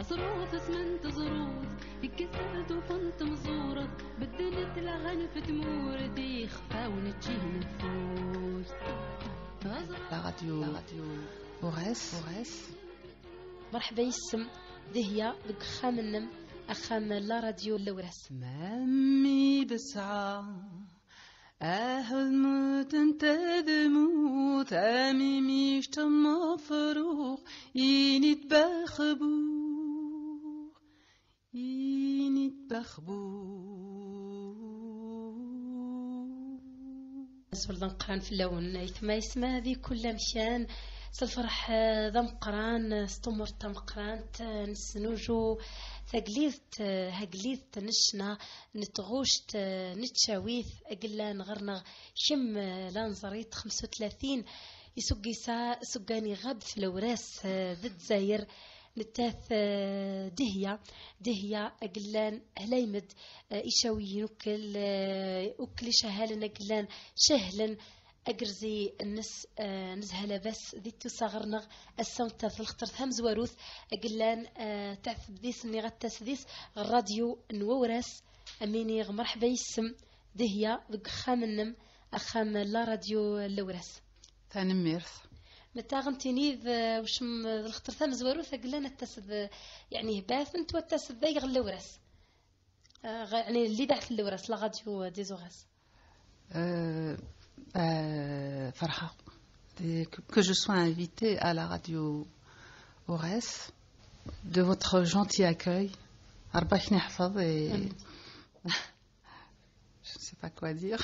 أصروث سمنت زروث كسرت وفنت مزورة بدلت الغنف تمورتي خفا ونتجيه نفوس. La radio, la radio Aurès, Aurès. مرحبا يسم دهيا دك خام النم أخام la radio الأوراس. مامي بسعى أهل موت انت دموت أمي ميش تمفروخ يني تبخبوخ يني تبخبوخ. سولدن قران في اللون يتما يسمى هذه كل مشان سالفرح ذا مقران ستمر تمقران نسنوجو ثقليث هقليث نشنا نتغوشت نتشاويث أقلان غرنا شم لانزريت 35 يسقيسا سقاني غاب في الوراس ذا زاير نتاث دهيا دهيا أقلان هلايمد إشاوي نكل أكل شهالن أقلان شهلن أقرزي النس نزهلا بس ذي تساغرنغ السمتة في الخطر ثم زواروث أقلان تعث بديس ني غتاس ديس الراديو نووراس أميني مرحبا يسم دهيا ذك خام النم أخام la radio الوراس. ثاني ميرث متى غنتيني وش الخطر ثم زواروث أقلان التسد يعني هباث انت والتسد ذي غلوراس يعني اللي دعت اللوراس la radio des Aurès. Farha, que je sois invitée à la radio Aurès, de votre gentil accueil, Arbach Nehfad, et je ne sais pas quoi dire.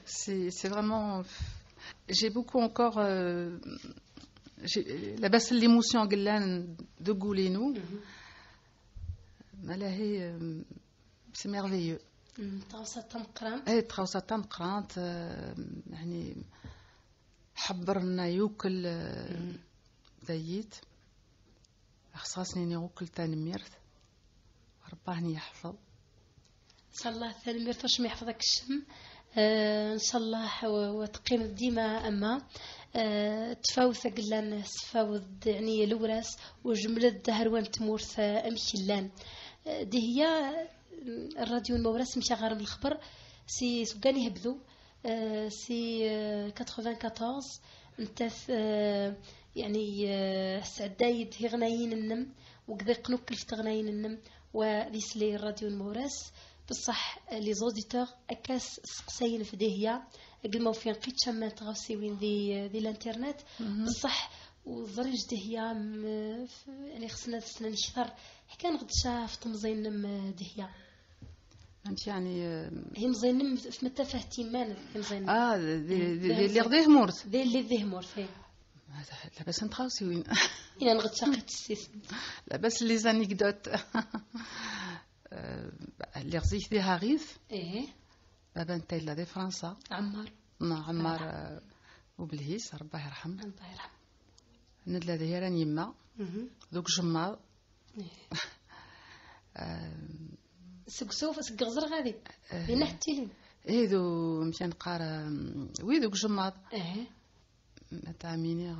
C'est vraiment. J'ai beaucoup encore. La baisse de l'émotion Glan de Goulinou. Malahi, c'est merveilleux. تغوصة تمقران. ايه تغوصة تمقرانت يعني حبرنا يوكل دايت خصاصني نيوكل تانميرث رباه يحفظ ان شاء الله تانميرث واش ما يحفظك الشم ان شاء الله وتقيم ديما اما تفاوت قلان سفاوض يعني الوراس وجملة دهروان تمورث امشلان دي هي الراديو الموراس مشى غارم الخبر سي سكاني هبذو سي 94 انت يعني سعدايد هي غنايين النم وكذا قنوك في غنايين النم وذيس لي الراديو الموراس بصح les auditeurs اكاس سقساين في ديهيا قل ما فين قيت شما تغوسي دي الانترنت بصح وضريج دهيا يعني خصنا نشثر حكا نغدشا في تمزين دهيا فهمت يعني هي مزين في متى فهتي هي مزين اللي غديه مورت ذي اللي ذيه مورت لاباس نتغاوسي وين إلا نغدشا قيت السيس لاباس les anecdotes اللي غزيت فيها غيث ايه بابا نتا لا دي فرنسا عمار عمار وبلهيس رباه يرحم الله يرحم ندلا ديالان يما دوك جمار سكسوف سكغزر غادي لينا حتى لين ايه دو مشى نقار وي دوك جمار ايه تاع ميني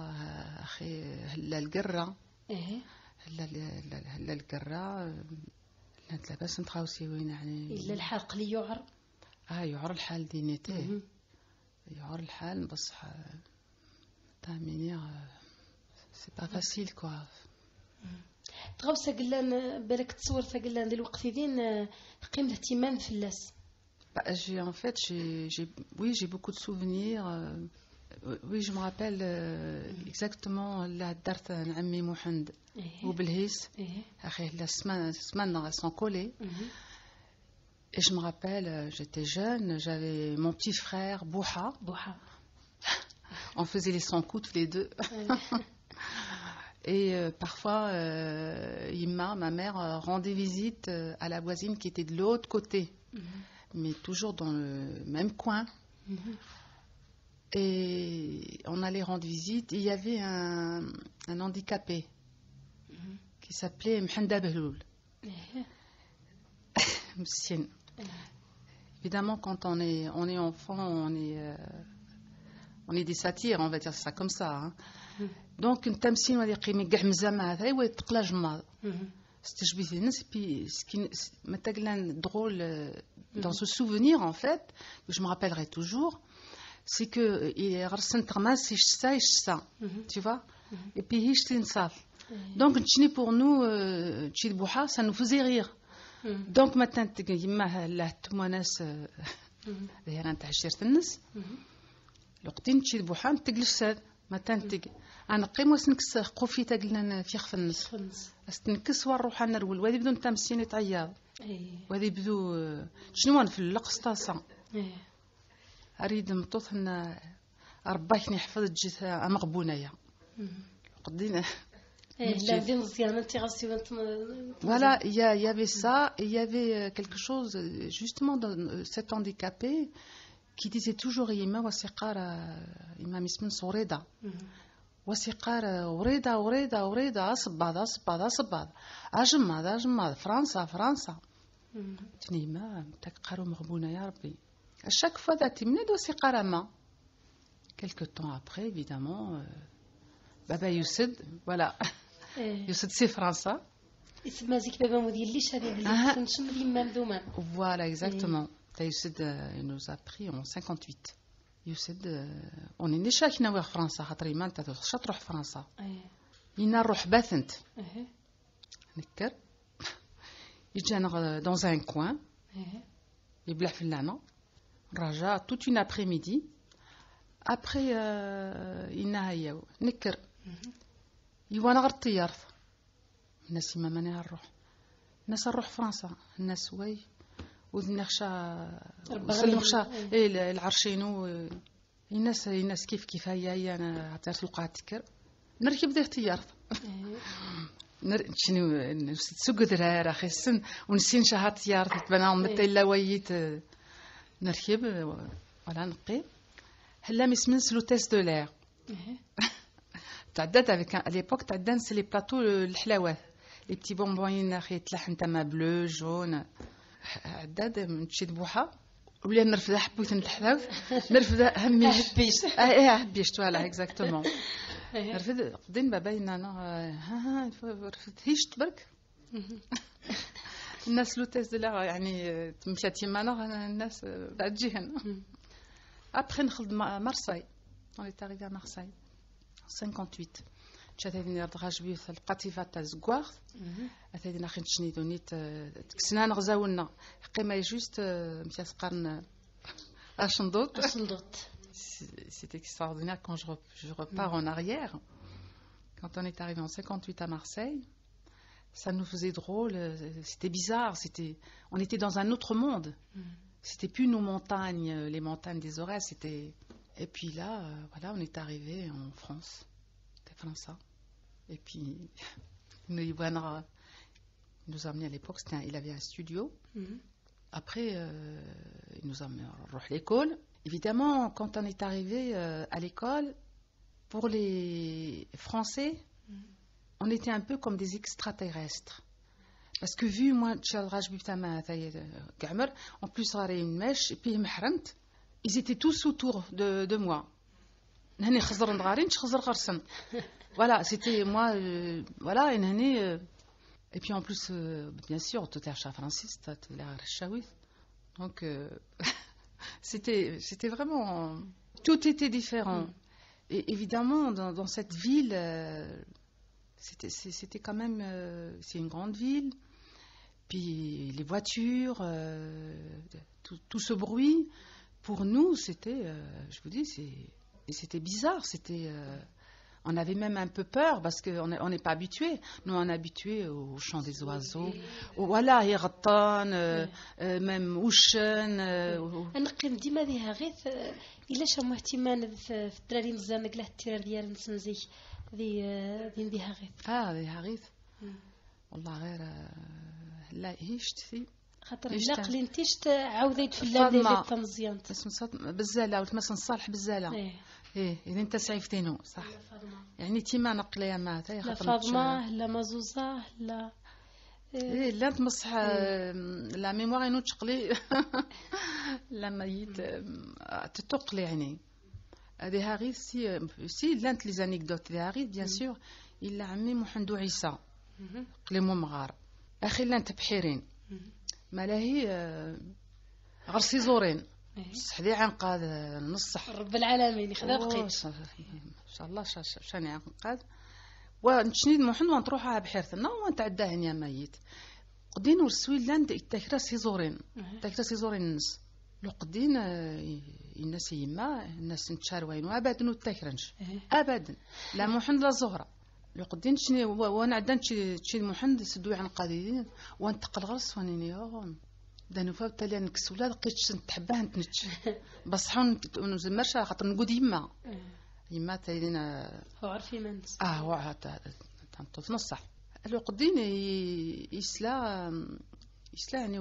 اخي هلا القره ايه هلا القره لاباس نتخاوسي وين يعني الا الحال قلي يعر يعر الحال دينيتي يعر الحال بصح تاع ميني c'est pas facile quoi. تغوصة قلان بالك تصور قلان ديال الوقت ذين قيم الاهتمام في اللاس. J'ai en fait j'ai oui j'ai beaucoup de souvenirs. Oui je me rappelle exactement la date عمي محمد وبلهيس أخي la semaine sont collés. Et je me rappelle j'étais jeune, j'avais mon petit frère Bouha. Bouha. On faisait les 100 coups tous les deux. Et parfois, Imma, ma mère, rendait visite à la voisine qui était de l'autre côté, mais toujours dans le même coin. Et on allait rendre visite. Et il y avait un handicapé qui s'appelait Mhanda Behloul. Évidemment, quand on est enfant, on est des satires, on va dire ça comme ça. Hein. Donc التمسين وهذه قيمة كاع مزامة هذا ويتقلا جماض. استجبيت puis ce qui m'a drôle dans ce souvenir en fait que je me rappellerai toujours, c'est que il غرسن تغماس يشسا يشسا, tu vois, et puis هيش تنصاف. Donc تشني pour nous تشي بوحا ça nous faisait rire. Donc maintenant يما لا تما ناس هي نتاع شيرت الناس الوقتين تشي بوحا تجلس ما تنتج انا قيم وسنكس قفي تاقلنا في خف النص استنكس ونروح نرول وهذه بدون تمسين تعياض وهذه بدو شنو في القسطاسه اريد مطوط ان رباك نحفظ جيت مغبونايا قدينا. Voilà, il y avait ça, et il y avait quelque chose, justement, dans cet handicapé qui disait toujours يما وسيقار إمام اسم صوريدة وسيقار وريدة وريدة وريدة أصباد أصباد أصباد أجماد أجماد فرنسا فرنسا تنيما تقارو مغبونة يا ربي. À chaque fois ذاتي من وسيقار ما quelque temps après évidemment بابا يسد voilà يسد سي فرنسا يسمى زيك بابا مدير هذه نشم يما مدوما. Voilà exactement. يسد il nous a pris en 58. يسد on est نشا كنا ويغ فرنسا خاطر ما انت تروح فرنسا ينا نروح باثنت نكر يجينا dans un coin يبلع في اللعنة رجع toute une après-midi après ينا هيا نكر يوانا غير الطيارة الناس ما ماني نروح الناس نروح فرنسا الناس وي وذنخشا وسلمخشا ايه العرشينو الناس الناس كيف كيف هيا هي انا عطيت القاعة تكر نركب ذي الطيارة شنو تسوق درار اخي السن ونسين شهر طيارة تبان متى الا ويت نركب ولا نقي هلا مسمنس l'hôtesse de l'air تعدات avec à l'époque تعدان c'est les plateaux الحلاوات les petits bonbons اخي تلحن تما bleu jaune عداد نمشي بوحه ولا نرفدها حبيت نتحلاو نرفدها هميش هبيش ايه هبيش voilà exactement نرفد قدين بابا انا ها ها رفدت هيش برك الناس l'hôtesse de l'air يعني مشات يمانا الناس بعد جيهن. Après نخلد Marseille, on est arrivé à Marseille 58 مشات هذه نرضغاش بيه القطيفه تاع زكواغ هذه ناخي نشنيدو نيت تكسنا نغزاولنا قيمه juste مشات قرن اشندوت اشندوت. C'était extraordinaire quand je repars en arrière. Quand on est arrivé en 58 à Marseille, ça nous faisait drôle, c'était bizarre, c'était, on était dans un autre monde. C'était plus nos montagnes, les montagnes des Aurès, c'était. Et puis là, voilà, on est arrivé en France, c'était français. Et puis, nous nous a amené à l'époque, il avait un studio. Après, il nous a amené à l'école. Évidemment, quand on est arrivé à l'école, pour les Français, on était un peu comme des extraterrestres. Parce que vu moi, en plus, une mèche, et puis ils étaient tous autour de moi. Voilà, c'était moi, voilà, et puis en plus, bien sûr, tout est franciste, tout est. Donc, c'était vraiment, tout était différent. Et évidemment, dans cette ville, c'était quand même, c'est une grande ville. Puis les voitures, tout ce bruit, pour nous, c'était, je vous dis, c'était bizarre. C'était, on avait même un peu peur parce qu'on n'est pas habitué. Nous, on est habitué au chant des oiseaux. Voilà, يغطان, même وشن. نقيم ديما ذيها غير إلا شامو اهتمام في الدراري مزال نقله التيرار ديال نسنزي ذي ذيها غير. ذيها غير. والله غير لا هيشت في خاطر لا قلينتيش عاوديت في الليل ديال مزيان بزاله وتمسن صالح بزاله. ايه اذا انت سعيفتينو صح يعني تيما نقليا ما تاي لا فاطمه لا مازوزه لا ايه لا تمصح لا ميموار انو تشقلي لا ميت تتقلي يعني. هذه هاغي si لانت les anecdotes هاغي bien sûr. إلا عمي محمد عيسى قليمو مغار اخي لانت بحيرين ملاهي غير سيزورين بصح ذي عنقاد نصح رب العالمين خذا بقيت ان شاء الله شاني عنقاد ونشنيد محمد ونروح على بحيرتنا ونتعدى هنيا ميت قدين ورسويلاند تاكرا سيزورين تاكرا سيزورين النس لو قدين الناس يما الناس نتشاروين وابدا نتاكرنش ابدا لا محمد لا زهره لو قدين شني وانا عندنا تشي محمد سدو عن قديدين وانتقل غرس وانيني دانو فاو تالي نكسولا لقيت نتحبها نتنتش بصح نزمرش خاطر نقود يما يما تالينا هو عارفي منس هو تنطف نصح لو قدين يسلا يعني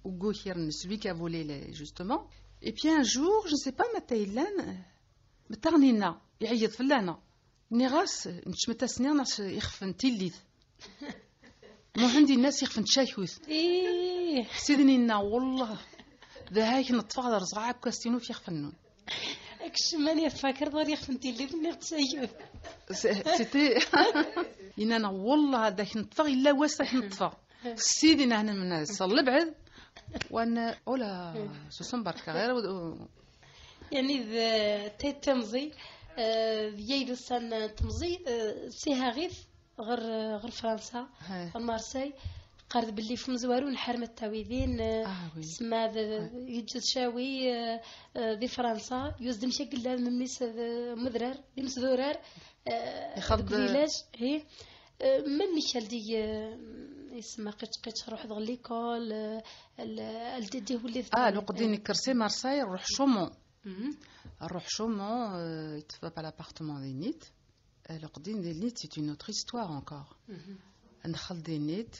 وغوخير celui qui a volé justement. Et puis un jour, je ne sais pas متى يلان متغنينا يعيط فلانا ني غاس نشمتا سنين ناس يخفن تيليث مو عندي الناس يخفن تشاكوث ايه سيدني لنا والله ذا هاك نطفى على رزعه كاستينو في يخفنون اكش ماني فاكر ضري يخفن تيليث ني تشاكوث سيتي انا والله هذاك نطفى الا واس راح نطفى سيدنا هنا من صلى بعد وانا اولا سوسن بركه غير يعني تي تمزي يايلو سان تمزي سيها غيث غير فرنسا غير مارسي قارد باللي في مزوارو نحرم التاويذين سما يجد شاوي دي فرنسا يوزد مشاكل مميس مذرار دي مسذورار يخض فيلاج هي من ميشال دي يسمى قيت قيت روح دغ ليكول الدي هو اللي لو قدين كرسي مارساي روح شومون نروح شومون يتفا با لابارتمون دي نيت لو قدين دي نيت c'est une autre histoire encore. ندخل دي نيت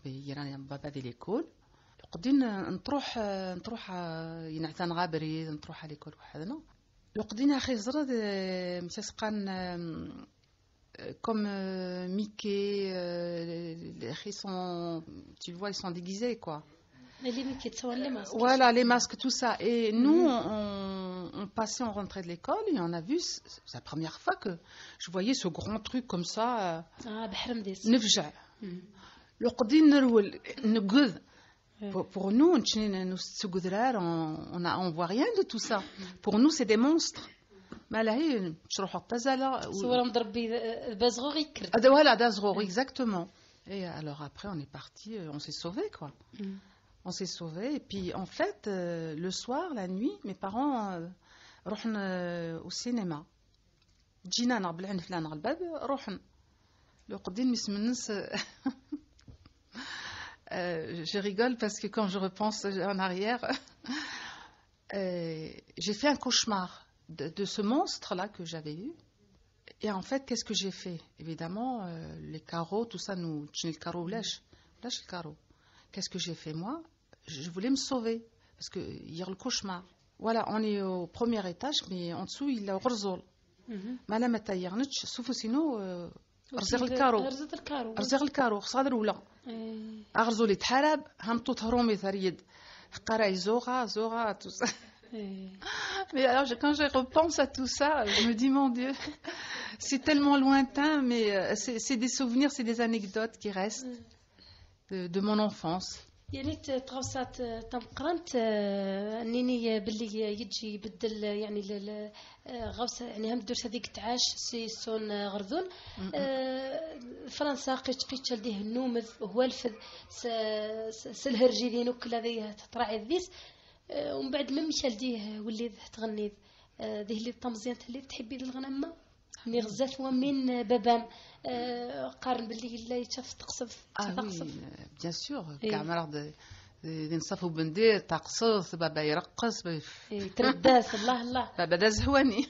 يراني بابا دي l'école قدين نروح ينعتان غابري نروح على l'école وحدنا لو قدين اخي زرد مساسقان comme Mickey, les sont, tu vois, ils sont déguisés, quoi. Les Mickey, les masques. Voilà, les masques, tout ça. Et nous, on passait, on rentrait de l'école et on a vu, c'est la première fois que je voyais ce grand truc comme ça. Ah, بحرمديس. نفجع. لو قدين نرول نقذ. Pour nous, on on voit rien de tout ça. Pour nous, c'est des monstres. ما لهي تروح التزالة صورة مضربي بازغوغ يكرد voilà دازغوغ exactement. Et alors après on est parti, on s'est sauvé quoi. On s'est sauvé et puis en fait le soir, la nuit, mes parents رحنا au cinéma. جينا نغبل فلان الباب رحنا لو قدين مسمنس. Je rigole parce que quand je repense en arrière, j'ai fait un cauchemar de ce monstre-là que j'avais eu. Et en fait, qu'est-ce que j'ai fait? Évidemment, les carreaux, tout ça, nous, le carreau, lâche le carreau. Qu'est-ce que j'ai fait, moi? Je voulais me sauver, parce que il y a le cauchemar. Voilà, on est au premier étage, mais en dessous, il y a غرزول. ما لا ما تايرنتش سوفو سينو رزق الكارو رزق الكارو خصها ولا اغرزول يتحارب همطو تهرومي ثريد قراي زوغا زوغا tout ça. Mais alors, quand je repense à tout ça, je me dis, mon Dieu, c'est tellement lointain, mais c'est des souvenirs, c'est des anecdotes qui restent de mon enfance. يعني تغوصات تمقرنت انني باللي يجي يبدل يعني غوصه يعني هم درت هذيك تعاش سي سون غرذون فرنسا قيت قيت لديه النومذ هو الفذ سلهرجي دينو كل هذه تطرع الذيس ومن بعد ما مشى لديه ولي تغني ذيه اللي تمزيان اللي تحبي الغنمه ني غزات ومن بابام قارن باللي لا يتشاف تقصف تقصف bien sûr كاع مرض نصفو بندير تقصف بابا يرقص ترداس الله الله بابا دا زهواني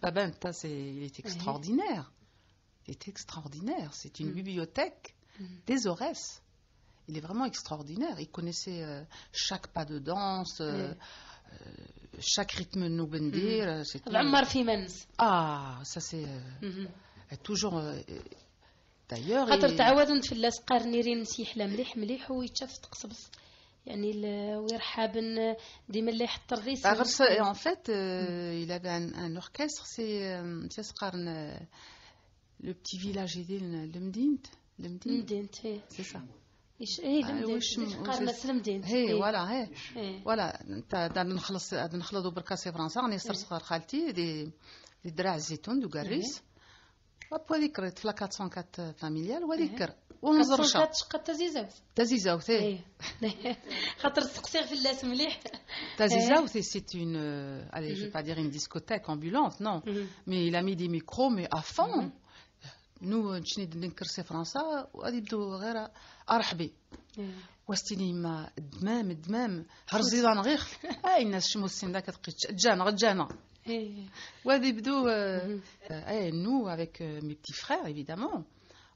بابا انت c'est il est extraordinaire, il est extraordinaire, c'est une bibliothèque des Aurès. Il est vraiment extraordinaire. Il connaissait chaque pas de danse, chaque rythme de Noubendir. Ah, ça c'est toujours. D'ailleurs. خاطر تعودت في اللاس قارنيرين نسيح لا مليح مليح ويتشاف تقصبص يعني ويرحب ديما اللي يحط الريس. En fait, il avait un orchestre, c'est ce le petit village المدينت. المدينت c'est ça. ايه المدينت قارنة المدينت. هي voilà هي voilà انت نخلص نخلطوا بركاسي فرنسا راني صغار خالتي دي دراع الزيتون دو كاريس وهذيك في la 404 familiale وهذيك ونزرشا شقة تزيزاوت تزيزاوت ايه خاطر تسقسي في اللاس مليح. تزيزاوت c'est une allez je vais pas dire une discothèque ambulante non mais il a mis des micros mais à fond. nous نشني نكرسي فرنسا وغادي يبدو غير ارحبي واستيني ما الدمام الدمام هرزيضان غير اي الناس شمو السن ذاك جانا غجانا. وغادي يبدو اي nous avec mes petits frères évidemment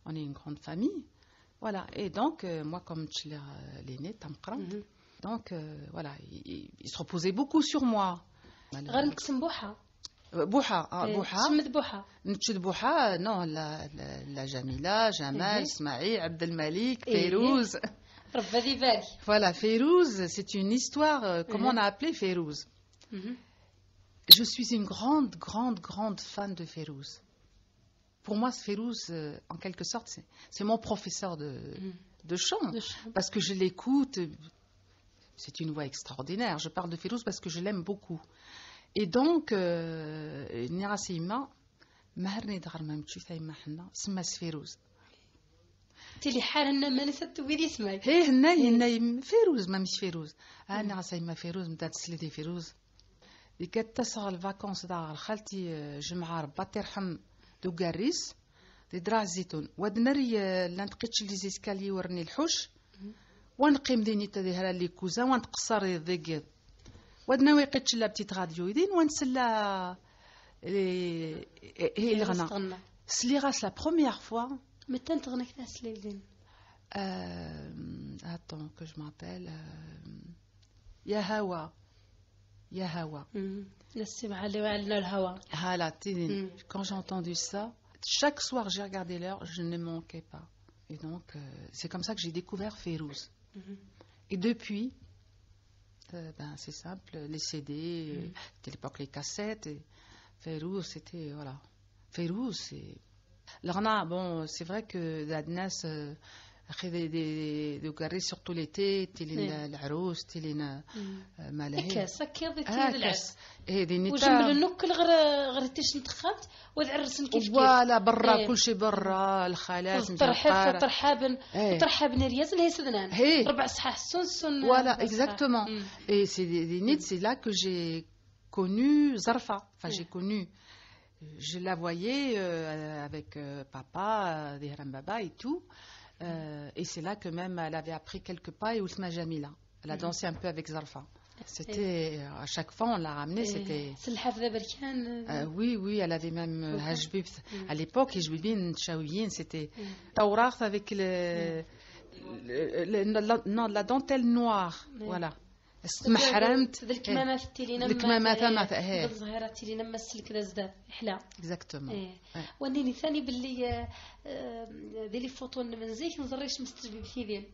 on est une grande famille voilà et donc moi comme tu l'aîné تمقرنت donc voilà il se reposait beaucoup sur moi. غير نقسم بوحه بوحة بوحة شمد بوحة نتشد بوحة non لا جميلة جمال اسماعيل عبد الملك فيروز ربي ذي بالي. Voilà, Feyrouz, c'est une histoire, comment on a appelé Feyrouz. Je suis une grande, grande, grande fan de Feyrouz. Pour moi, Feyrouz, en quelque sorte, c'est mon professeur de chant, parce que je l'écoute, c'est une voix extraordinaire. Je parle de Feyrouz parce que je l'aime beaucoup. Et donc, نيراسيما مهرني دغر ما مشيت ما حنا سما فيروز. تلي حالنا ما نسيت ويدي اسمعي. هي هنا هنا فيروز ما مش فيروز. انا عسايما فيروز متى تسليدي فيروز. دي كتصغ ال vacances دار خالتي جمعة ربا ترحم دو كاريس دي دراع الزيتون ودنري لا نتقيتش les escaliers ورني الحوش ونقيم ديني تديها les cousins ونتقصر ذيك ودنا ويقيتش la petite radio يدين ونسلا هي اللي غنى سليغاس la première fois. متى تغنى كذا سليلين؟ Attends que je m'appelle يا هوا يا هوا نسيم علي وعلنا الهوا. Voilà, quand j'ai entendu ça, chaque soir j'ai regardé l'heure, je ne manquais pas. Et donc c'est comme ça que j'ai découvert Feyrouz. Et depuis ben, c'est simple, les CD, c'était l'époque les cassettes, et Feyrouz, c'était, voilà. Feyrouz, c'est... L'Arna, bon, c'est vrai que الناس des des surtout l'été, تيلين العروس تيلين مالهي. كاس هكا تيلين العرس. إيه دي نتا. وجمل النكل غير غير تيش نتخات والعرس كيف كيف. voilà برا كل شيء برا الخالات ترحب ترحابن ترحابن رياز لهي سدنان. ربع صحاح سون سون. Voilà, exactement. Et c'est des nits, c'est là que j'ai connu Zarfa. Enfin, j'ai connu. Je la voyais avec papa, Dihram Baba et tout. Et c'est là que même elle avait appris quelques pas et Oultma Jamila. Elle a dansé un peu avec Zarfa. C'était à chaque fois on l'a ramenée, c'était. Oui, oui, elle avait même Hajbib à l'époque, Hajbibin Chaouyin, c'était Taourat avec le, non, la dentelle noire, voilà. محرمت الكمامة في التيلينا الكمامة ثما الظاهرة تيلينا ما السلك ذا زداد حلا exactement. وانني ثاني باللي دي les photos من زيك نزريش مستجبيب في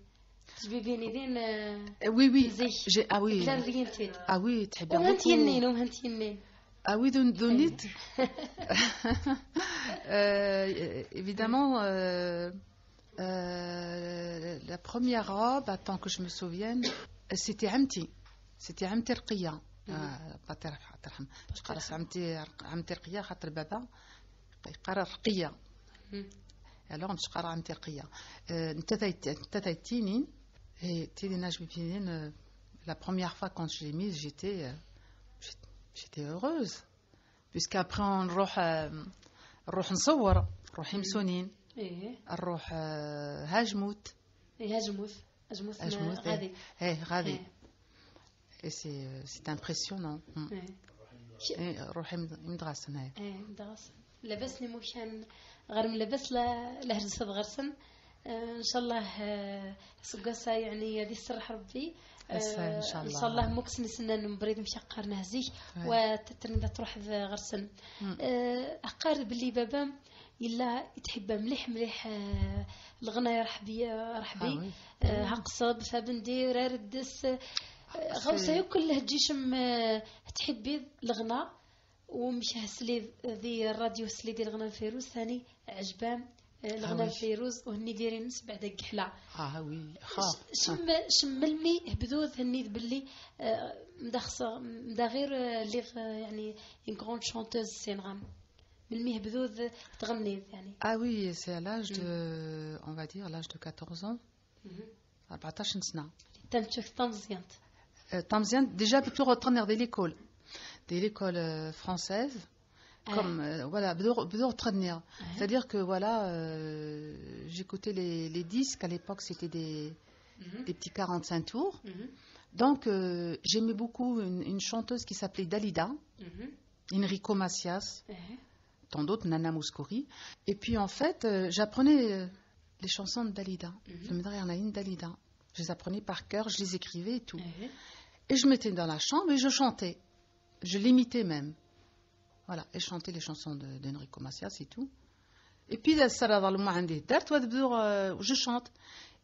تجبيبيني ذين oui oui j'ai ah oui ah oui تحبي وهنتينين وهنتينين Ah oui, Donit. Évidemment, la première robe, attends que je me souvienne, c'était عمتي. C'était عمتي رقية. با ترحم. قرص عمتي عمتي رقية خاطر بابا يقرا رقية. Alors مش قرا عمتي رقية. انت تايتينين تيلينا جبيبينين la première fois quand je l'ai mise, j'étais heureuse. Puisqu'après on نروح نروح نصور نروح يمسونين. نروح هاجموت. هاجموت. هاجموت غادي. ايه غادي. Et c'est impressionnant. روحي مدغاسن هاي. ايه مدغاسن. لاباس ني كان غير من لاباس لا لهرس غرسن. ان شاء الله سقاسا يعني هذه السرح ربي. ان شاء الله. ان شاء الله موكس نسنن مبريد مشى قارنه زيك وتترند تروح غرسن. اقارب باللي بابا إلا تحب مليح مليح الغنى يرحبي رحبي هقصب ثابندي راردس غوصة كل هجيشم تحبي الغنى ومش هسلي ذي الراديو سلي ديال الغنى الفيروز ثاني عجبان الغنى الفيروز وهني دايرين سبع دق حلا وي خا شملمي هبذوذ هني باللي مدخص مدا غير اللي يعني une grande chanteuse سينغام ملمي هبذوذ تغني يعني. Ah oui, c'est à l'âge de, on va dire l'âge de 14 ans. 14 سنة. تمشي تمزيانت. تمزيانت déjà plutôt retourner de l'école. De l'école française. Comme voilà, retenir. C'est-à-dire que voilà, j'écoutais les disques à l'époque, c'était des petits 45 tours. Donc j'aimais beaucoup une chanteuse qui s'appelait Dalida, Enrico Macias, tant d'autres, Nana Mouskouri. Et puis en fait, j'apprenais les chansons de Dalida. Je me disais, Dalida. Je les apprenais par cœur, je les écrivais et tout. Et je mettais dans la chambre et je chantais. Je l'imitais même. Voilà, et chanter les chansons d'Enrico Macias et tout. Et puis, je chante.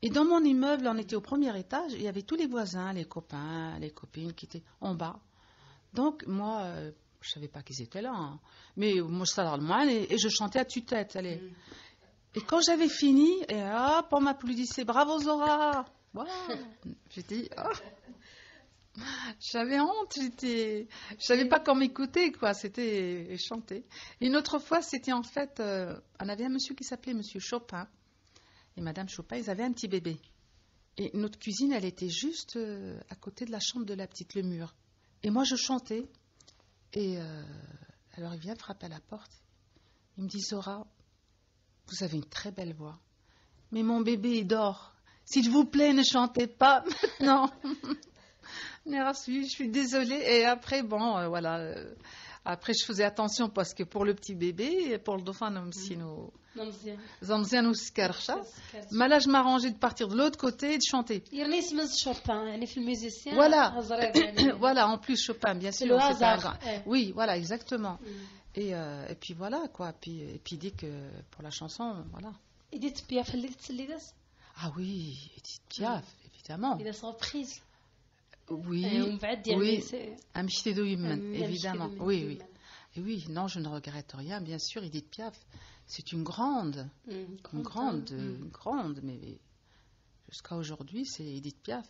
Et dans mon immeuble, on était au premier étage, il y avait tous les voisins, les copains, les copines qui étaient en bas. Donc, moi, je ne savais pas qu'ils étaient là. Hein. Mais moi, et je chantais à tue-tête. Allez. Et quand j'avais fini, et hop, on m'applaudissait. Bravo Zora! Wow. J'étais... Oh. J'avais honte, je savais pas comment m'écouter, quoi. C'était chanter. Une autre fois, c'était en fait, on avait un monsieur qui s'appelait Monsieur Chopin et Madame Chopin, ils avaient un petit bébé. Et notre cuisine, elle était juste à côté de la chambre de la petite, le mur. Et moi, je chantais. Et alors, il vient frapper à la porte. Il me dit, Zora, vous avez une très belle voix, mais mon bébé, il dort. S'il vous plaît, ne chantez pas maintenant. Je suis désolée. Et après, bon, voilà. Après, je faisais attention parce que pour le petit bébé, pour le dauphin, mais là, je m'arrangeais de partir de l'autre côté et de chanter. Voilà. Voilà, en plus Chopin, bien sûr. Le hasard. Oui, voilà, exactement. Et puis voilà, quoi. Et puis dit que pour la chanson, voilà. Edith Piaf, ah oui, Edith Piaf, évidemment. Il a sa reprise. Oui, oui, évidemment, oui, oui. Et oui, non, je ne regrette rien, bien sûr, Edith Piaf, c'est une grande, une grande, une grande, mais jusqu'à aujourd'hui, c'est Edith Piaf,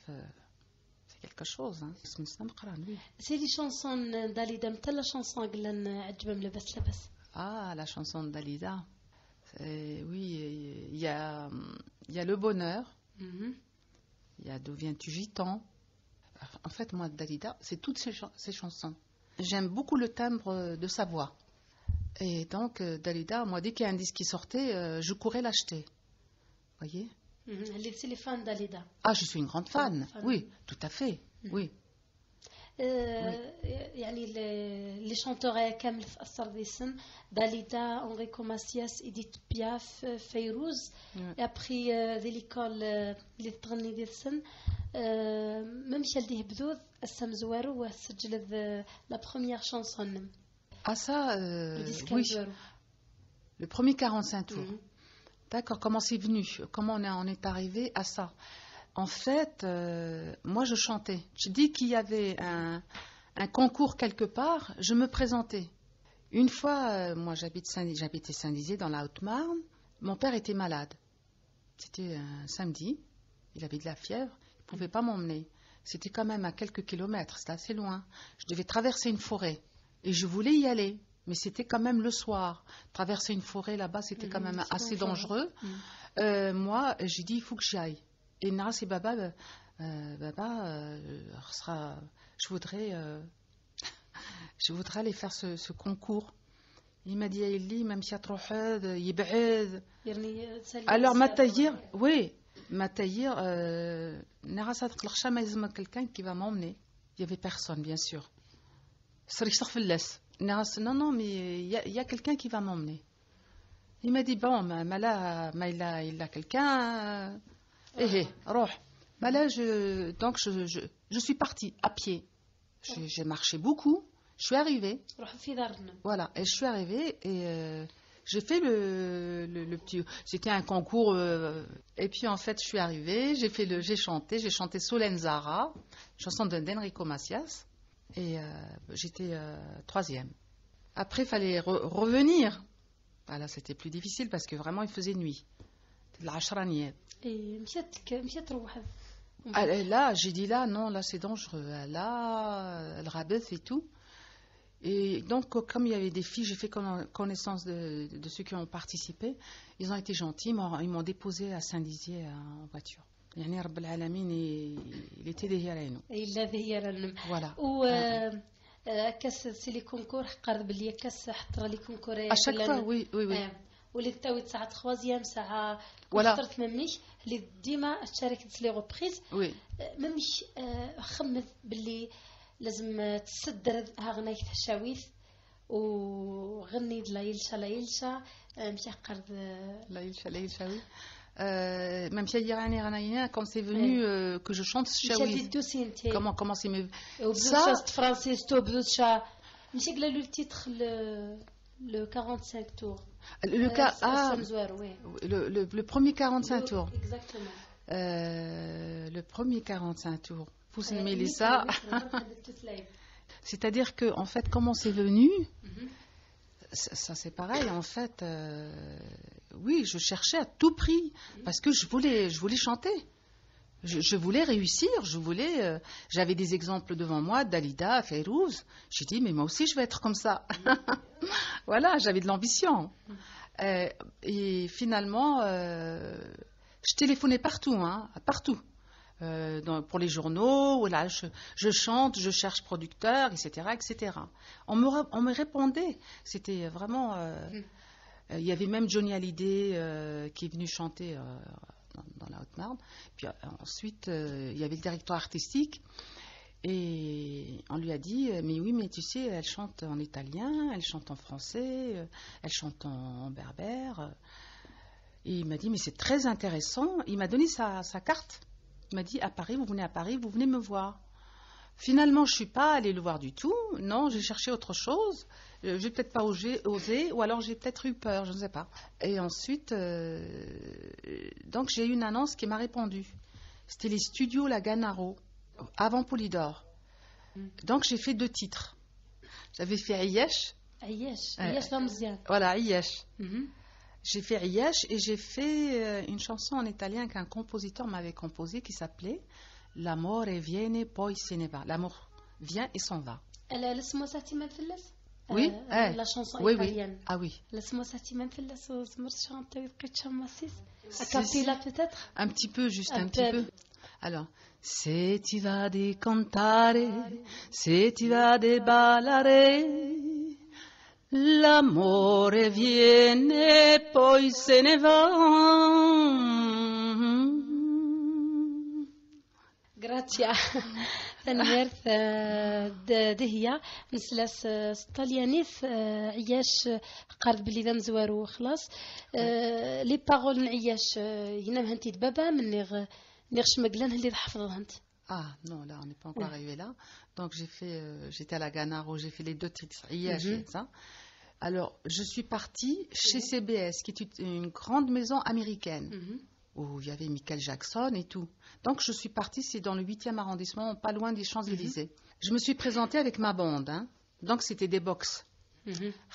c'est quelque chose. Hein. C'est les chansons d'Alida, la chanson Ah, la chanson d'Alida. Oui, il y a le bonheur, il y a D'où viens-tu gitan. En fait, moi, Dalida, c'est toutes ces chansons. J'aime beaucoup le timbre de sa voix. Et donc, Dalida, moi, dès qu'il y a un disque qui sortait, je courais l'acheter. Voyez ? C'est les fans Dalida. Ah, je suis une grande fan. Oui, tout à fait. Oui. يعني les chanteurs كامل في أثر ذي السن داليدا أنريكو ماسياس إديت بياف فيروز après ذي l'école اللي تغني ذي السن ما مشى لديه بذوذ السمزوارو وسجل la première chanson. Ah ça, oui. Le premier 45 tours. D'accord, comment c'est venu? Comment on est arrivé à ça? En fait, moi, je chantais. Je dis qu'il y avait un concours quelque part, je me présentais. Une fois, moi, j'habitais Saint-Dizier, dans la Haute-Marne. Mon père était malade. C'était un samedi. Il avait de la fièvre. Il ne pouvait pas m'emmener. C'était quand même à quelques kilomètres. C'était assez loin. Je devais traverser une forêt. Et je voulais y aller. Mais c'était quand même le soir. Traverser une forêt là-bas, c'était quand même assez dangereux. Moi, j'ai dit, il faut que j'y aille. Et Naras et Baba, sera, je voudrais aller faire ce concours. Il m'a dit, même si alors Matahir, oui, Matahir, quelqu'un qui va m'emmener. Il n'y avait personne, bien sûr. Non, non, mais il y a quelqu'un qui va m'emmener. Il m'a dit, bon, il a quelqu'un. Eh, roh. Bah là, donc je suis partie à pied. J'ai marché beaucoup. Je suis arrivée. Voilà, et je suis arrivée et J'ai fait le petit. C'était un concours. Et puis en fait, je suis arrivée, j'ai chanté Solenzara, chanson d'Enrico Macias, et j'étais troisième. Après, il fallait revenir. Ah, là, c'était plus difficile parce que vraiment, il faisait nuit. Et là, j'ai dit là, non, là, c'est dangereux. Là, le rabeth et tout. Et donc, comme il y avait des filles, j'ai fait connaissance de ceux qui ont participé. Ils ont été gentils, ils m'ont déposé à Saint-Dizier en voiture. يعني رب العالمين il était derrière nous. Il derrière. Voilà. كاس c'est les concours قرب بلي كاس حط les concours à chaque fois, oui, oui, oui. ولي تاوي ساعة troisième ساعة اخترت مميش اللي ديما شاركت les reprises. Oui. مميش خمت باللي لازم تصدر ها غنايت الشاويث وغني لا يلشا لا يلشا مشي قرض لا يلشا لا يلشا oui. Même si quand c'est venu que je chante Shawi. Comment c'est me ça français le titre le 45 tours. Le le premier 45 tours. Exactement. Le premier 45 tours. Vous aimez ça. C'est-à-dire que en fait comment c'est venu, ça c'est pareil en fait. Oui, je cherchais à tout prix parce que je voulais chanter. Je voulais réussir, j'avais des exemples devant moi, Dalida, Fayrouz. J'ai dit mais moi aussi je vais être comme ça. Voilà, j'avais de l'ambition. Et finalement, je téléphonais partout, hein, partout. Pour les journaux, voilà, je chante, je cherche producteur, etc., etc. On me répondait. C'était vraiment. Il y avait même Johnny Hallyday qui est venu chanter dans la Haute-Marne. Puis ensuite, il y avait le directeur artistique. Et on lui a dit, mais oui, mais tu sais, elle chante en italien, elle chante en français, elle chante en berbère. Et il m'a dit, mais c'est très intéressant. Il m'a donné sa carte. Il m'a dit, à Paris, vous venez à Paris, vous venez me voir. Finalement, je ne suis pas allée le voir du tout. Non, j'ai cherché autre chose. J'ai peut-être pas osé, ou alors j'ai peut-être eu peur, je ne sais pas. Et ensuite, donc j'ai eu une annonce qui m'a répondu. C'était les studios La Ganaro, avant Polydor. Donc j'ai fait 2 titres. J'avais fait Ayesh. Ayesh, Ayesh la. Voilà, Ayesh. J'ai fait Ayesh et j'ai fait une chanson en italien qu'un compositeur m'avait composée qui s'appelait L'amore viene poi se ne va. L'amour vient et s'en va. Oui, la chanson italienne. Oui. Ah oui. A peut-être. Un petit peu, juste un petit peu. Alors, se ti va di cantare, se ti va di ballare, l'amore viene poi se ne va. Grazie. تنميرت دهية نسلاس طاليانيث عياش قارد بلي ذا مزوارو خلاص les paroles نعياش ينام هنتي دبابا من نيغ شمقلان اللي حفظهنت. Ah non, là on n'est pas encore arrivé là. Donc j'ai fait, j'étais à la Ganaro, j'ai fait les 2 titres Ayesh et ça. Alors je suis partie chez CBS, qui est une grande maison américaine. Où il y avait Michael Jackson et tout. Donc je suis partie, c'est dans le 8e arrondissement, pas loin des Champs-Élysées. Je me suis présentée avec ma bande, hein. Donc c'était des box.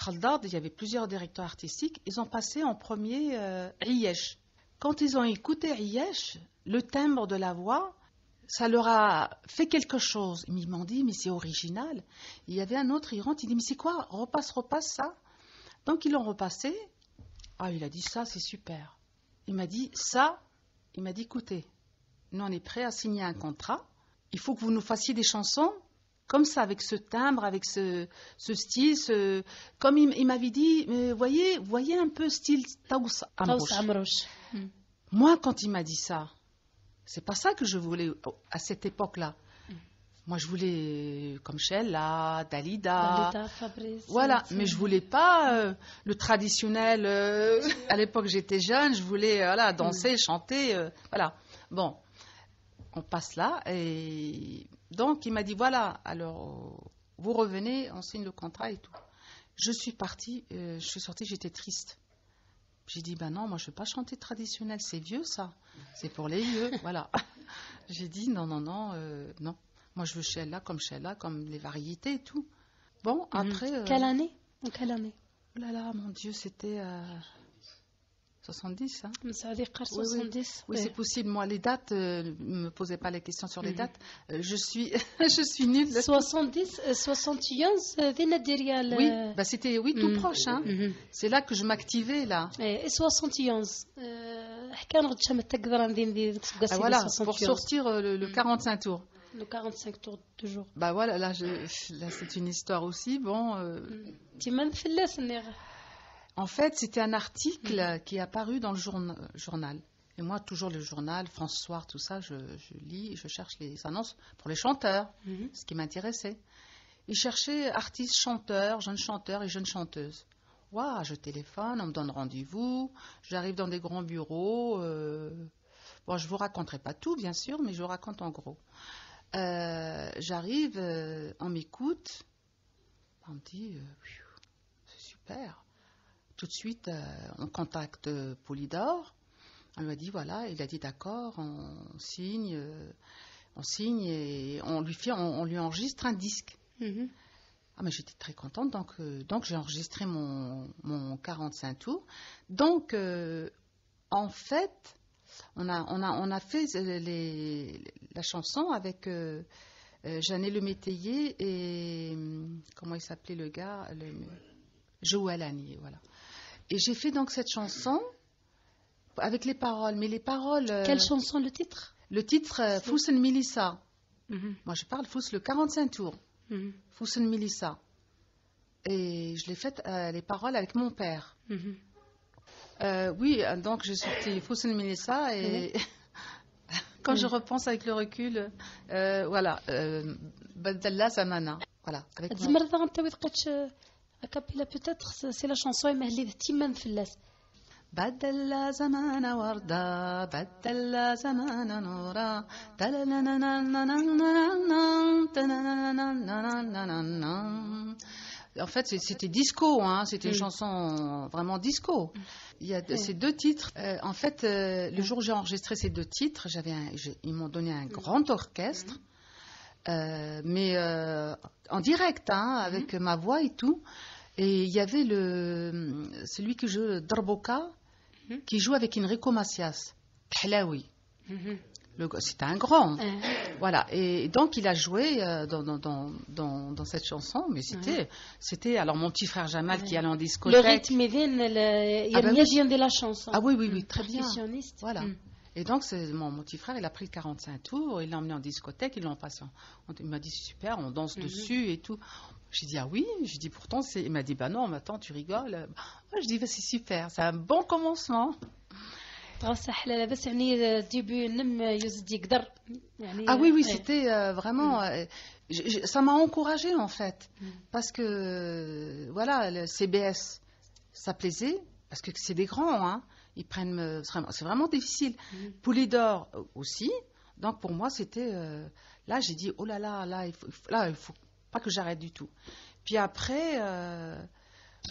Khaldad, il y avait plusieurs directeurs artistiques, ils ont passé en premier Ayesh. Quand ils ont écouté Ayesh, le timbre de la voix, ça leur a fait quelque chose. Ils m'ont dit, mais c'est original. Il y avait un autre, il rentre, il dit, mais c'est quoi? Repasse, repasse ça. Donc ils l'ont repassé. Ah, il a dit, ça, c'est super. Il m'a dit, ça, il m'a dit, écoutez, nous on est prêts à signer un contrat. Il faut que vous nous fassiez des chansons comme ça, avec ce timbre, avec ce style. Comme il m'avait dit, mais voyez un peu style Taous Amrouche. Moi, quand il m'a dit ça, c'est pas ça que je voulais à cette époque-là. Moi, je voulais comme Sheila, Dalida. Dalida, Fabrice. Voilà, mais je voulais pas le traditionnel. À l'époque, j'étais jeune, je voulais voilà, danser, chanter. Voilà. Bon, on passe là. Et donc, il m'a dit, voilà, alors, vous revenez, on signe le contrat et tout. Je suis partie, je suis sortie, j'étais triste. J'ai dit, ben non, moi je ne veux pas chanter traditionnel, c'est vieux ça, c'est pour les vieux, voilà. J'ai dit, non, non, non, non. Moi je veux Sheila, comme les variétés et tout. Bon, après... Quelle année? Quelle année? Oh là là, mon Dieu, c'était 70, hein. 70. Oui, oui, c'est possible. Moi, les dates, ne me posez pas les questions sur les dates. Je suis, je suis nulle. 70, 71, oui, bah c'était oui, tout proche. Hein. C'est là que je m'activais, là. Et 71. Ah, voilà, pour sortir le 45 tours. Le 45 tours toujours. Bah voilà, là, là c'est une histoire aussi. Bon. En fait, c'était un article qui est apparu dans le journal. Et moi, toujours le journal, France Soir, tout ça, je lis, je cherche les annonces pour les chanteurs, ce qui m'intéressait. Ils cherchaient artistes, chanteurs, jeunes chanteurs et jeunes chanteuses. Waouh, je téléphone, on me donne rendez-vous, j'arrive dans des grands bureaux. Bon, je ne vous raconterai pas tout, bien sûr, mais je vous raconte en gros. J'arrive, on m'écoute, on me dit, c'est super. Tout de suite, on contacte Polydor. On lui a dit, voilà, il a dit d'accord, on signe et on lui fait, on lui enregistre un disque. Ah, mais j'étais très contente, donc j'ai enregistré mon 45 tours. Donc, en fait, on a fait la chanson avec Jeannet Le Métayer et comment il s'appelait le gars, Joël Agnier, voilà. Et j'ai fait donc cette chanson avec les paroles. Mais les paroles. Quelle chanson, le titre? Le titre, Foussen Milissa. Moi, je parle Fous le 45 tours. Foussen Milissa. Et je l'ai faite, les paroles, avec mon père. Oui, donc j'ai sorti Foussen Milissa et quand je repense avec le recul, voilà, Badalla Zamana. Voilà. Avec mon... Acapella peut-être, c'est la chanson اللي تيمان فلاس. بدل زمان وردة بدل زمان نورا. En fait, c'était disco, hein, c'était une chanson vraiment disco. Il y a ces deux titres. En fait, le jour où j'ai enregistré ces deux titres, ils m'ont donné un grand orchestre. Mais en direct, hein, avec ma voix et tout. Et il y avait celui qui joue Darboka, qui joue avec Enrico Macias, Kahlaoui. C'était un grand. Voilà. Et donc il a joué dans cette chanson, mais c'était alors mon petit frère Jamal qui allait en discothèque. Le rythme vient de la chanson. Ah oui, oui, oui, très bien. Voilà. Et donc, mon petit frère, il a pris le 45 tours, il l'a emmené en discothèque, il l'a passé. Il m'a dit, super, on danse dessus et tout. J'ai dit, ah oui, j'ai dit, pourtant, c'est... Il m'a dit, bah non, mais attends, tu rigoles. Je dis, bah, c'est super, c'est un bon commencement. Ah oui, oui, c'était vraiment... ça m'a encouragée, en fait. Parce que, voilà, le CBS, ça plaisait, parce que c'est des grands, hein. Ils prennent, c'est vraiment difficile. Polydor aussi. Donc pour moi, c'était là, j'ai dit oh là là, là il faut pas que j'arrête du tout. Puis après,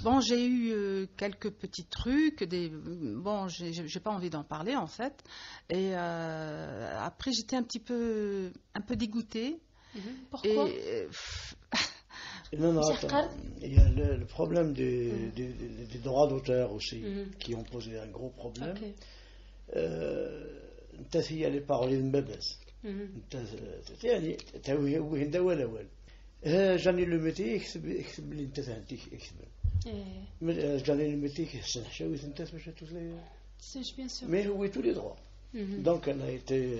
bon, j'ai eu quelques petits trucs, bon, j'ai pas envie d'en parler en fait. Et après, j'étais un petit peu, dégoûtée. Pourquoi? Non, non, attends. Il y a le problème des droits d'auteur aussi, qui ont posé un gros problème. انت هي les paroles المبابس انت يعني وين دا ولا والو. جاني لو ميتي يكتب اللي انت تهديك يكتب. جاني لو ميتي حسن حشاوي انت باش توصل. Mais هو tous les droits. Donc elle a été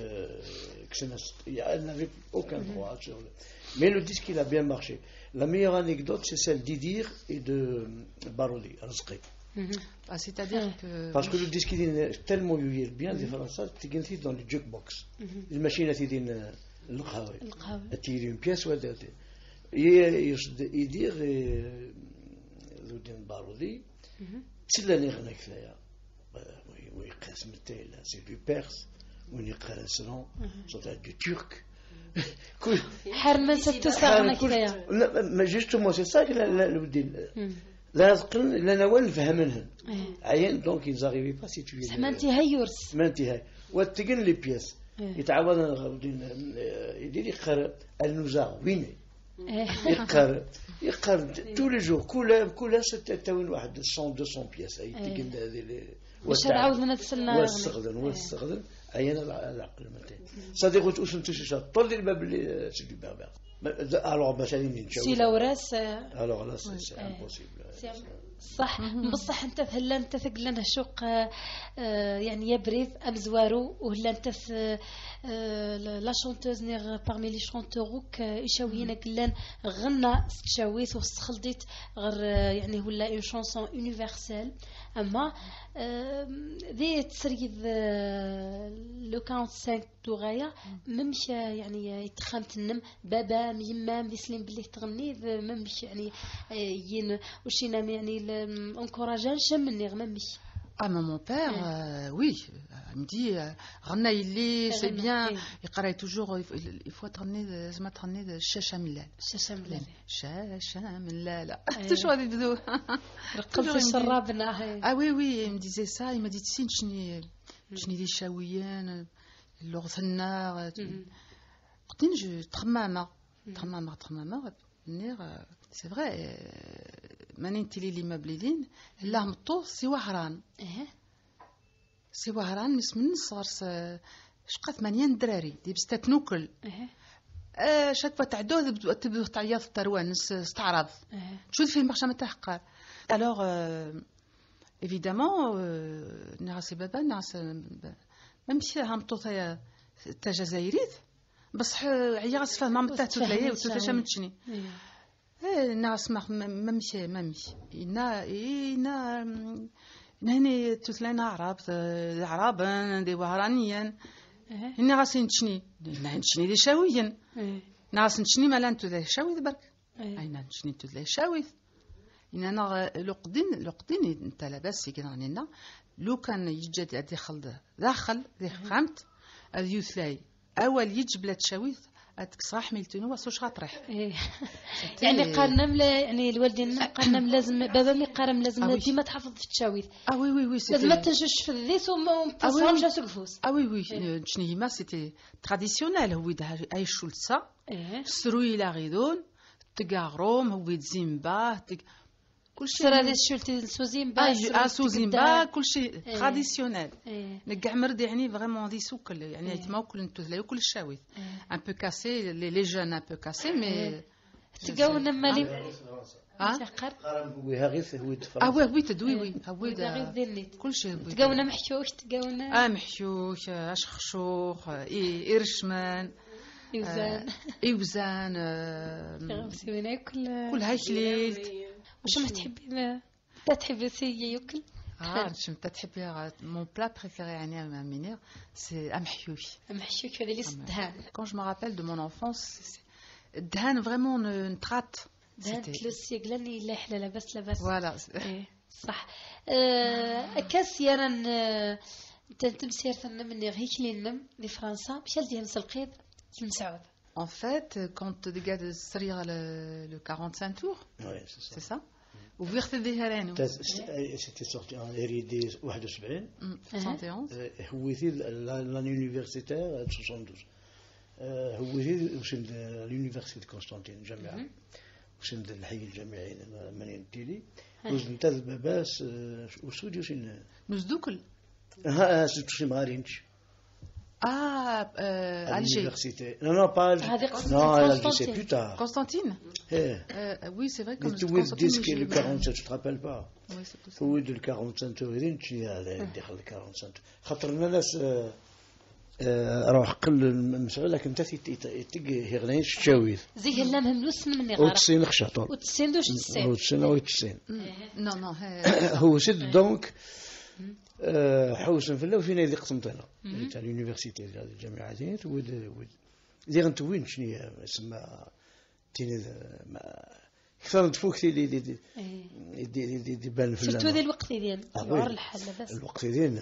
elle n'avait aucun droit sur le... Mais le disque il a bien marché. La meilleure anecdote c'est celle d'Idir et de Barodi, Rizqi. Ah, c'est-à-dire que parce que le disque il est tellement bien des Français tu dans le jukebox. الماشينه تيدين القهوه تيدين une pièce ولا يدير ذو Barodi تسلاني غناك فيا ويقاسم التايلا سي دو بيرس ويقاس نو سي دو ترك حرمان ستساغنا كفايه. Mais justement c'est ça que le لا تقل لا نوال نفهم منهم عين donc ils arrivaient pas situer ما انتهى يورس ما انتهى وتقن les pièces يتعاود يدير يقرا النزاع وين يقرا يقرا tous les jours كل تاوين واحد 100 200 pièces يتقن هذه واش عاودنا تسلنا واستخدم عين العقل مثلا صديق وسنتو طول الباب اللي c'est du berbère. Alors مثلا c'est l'Aurès alors là c'est impossible. صح بصح انت هلا انت ثقلنا الشوق يعني يبريد امزوارو وهلا انت la chanteuse نيغ parmi les chanteurs يشاوينا قلان غنى ستشاويت وستخلطيت غير يعني ولا une chanson universelle. اما ذي تسريد le 45 توغايا ممش يعني يتخامت النم بابا يمام بسليم باللي تغني ممش يعني ين وشينا يعني encourageant شمني ممش. Ah, mais mon père, oui, il me dit, Rana il c'est bien, il travaille toujours, il faut traîner, لازم تغني الشاشة ملال. الشاشة ملال. الشاشة ملال. Toujours des vidéos. رقمت الشرابنا. Ah oui, oui, il me disait ça, il m'a dit, تسين شني دي شاويان اللغة النار. قلت je تخمامة تخمامة تخمامة c'est vrai. ماني تلي لي مبليدين لا مطو سي وهران سي وهران من الصغر شقا 8 دراري دي بستات نوكل chaque fois تعدوه تبدو تعيط التروان استعرض شو فيه مخشى ما تحقر. alors évidemment نعس بابا نعس ميم سي همطو تا جزائريت بصح عيا غاس فهم ما تاع وتوتلاي متشني ناس ما ممشي إنا إنا نهني تثلينا عرب عربا دي وهرانيا إني غاسي نتشني نتشني دي شاويا ناس نتشني مالا نتولاي شاوي برك أين نتشني تلاي شاوي إن أنا لو قدين أنت لاباس كي غنينا لو كان يجد دخل داخل فهمت يثلاي أول يجب لا تشاويث تكسر حميلتونو واسوش غطرح. يعني قالنا يعني الوالدين قالنا لازم بابا مي قال لازم ديما تحافظ في التشاويث. ah oui oui oui لازم ما تنشش في الذيس وما تصرمش راسك فوس. ah oui oui شنو هي ما c'était traditionnel هو اي شولتسا سروي لا غيدون تقاغروم هو زيمبا كل شيء سرا شولتي سوزيمبا سوزيمبا كل شيء traditionnel نكاع مرد يعني vraiment دي سوكل يعني تما كل نتوثلاو كل الشاويث un peu cassé les jeunes un peu cassé mais تقاونا مالي ويها غير هو اه oui تدوي oui غير كل شيء تقاونا محشوش تقاونا محشوش اشخشوخ إرشمان إوزان إوزان كل هاكليل. واش ما تحبي ما تحبي سي ياكل شو انت تحبي mon plat préféré يعني منير c'est امحيوش. امحيوش هذا اللي الدهان. quand je me rappelle de mon enfance الدهان vraiment نترات دهان تلوسي قلني لا حلا لاباس لاباس voilà صح. كاس يا تمسير مني غير كلين في فرنسا مشى لديهم سلقيط المسعود. En fait, quand tu regardes le 45 tours, ouais, c'est ça. C'est ça. Ouvrir C'était sorti en RD 71. 71. هو l'année universitaire 72. هو وسند l'université Constantine الجامعة. وسند الحي الجامعي ماني تيلي. وزنت باباس وسودي وسن. نزدوكل. ها سي مغارينش. Ah, Alger. L'université. Non, non, pas Alger. Non, Alger, c'est plus tard. Constantine. Oui, c'est vrai que Constantine. Tu dis le 47, tu te rappelles pas. Oui, c'est possible. Oui, le 45, tu داخل ال 45. خاطر الناس روح قل مسعود لكن انت تلقى غنين شاويث. زي هلا مهملوس من غير. وتسين خشاطور. وتسين دوش تسين. وتسين وتسين. non non. هو سد donc حوسن في الله وفينا ذي قسمتنا تاع l'université الجامعة ديال ود ذي غنتوين شنو تسمى تيني كثر تفوك دي دي دي دي دي دي بان في surtout ذي الوقت ديال العور الحال لاباس الوقت ديال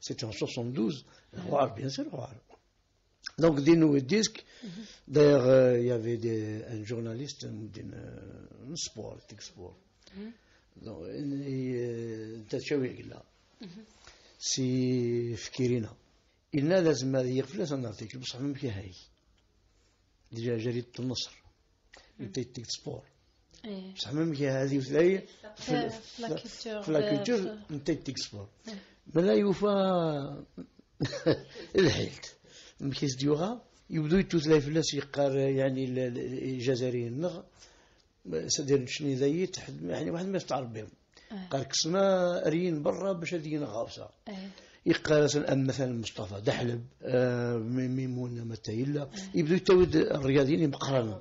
c'était en 72 وعر bien sûr وعر. Donc, dis-nous disque. D'ailleurs, il y avait un journaliste un sport, sport. Donc, انت تشوي لا سي فكيرينا إلنا لازم هذه يغفل un article بصح ما هاي déjà جريدة النصر انت تيك sport بصح ما هذه وثلاث في la culture انت تيك sport ملا يوفا الحيلت مكيس ديوغا يبدو يتوثلاي فلاس يقار يعني الجزائريين نغ سدير شني ذايت يعني واحد ما يستعرف بهم قال كسما رين برا باش هذه غابسه يقال مثلا مصطفى دحلب ميمون متايلا يبدو يتود الرياضيين مقارنه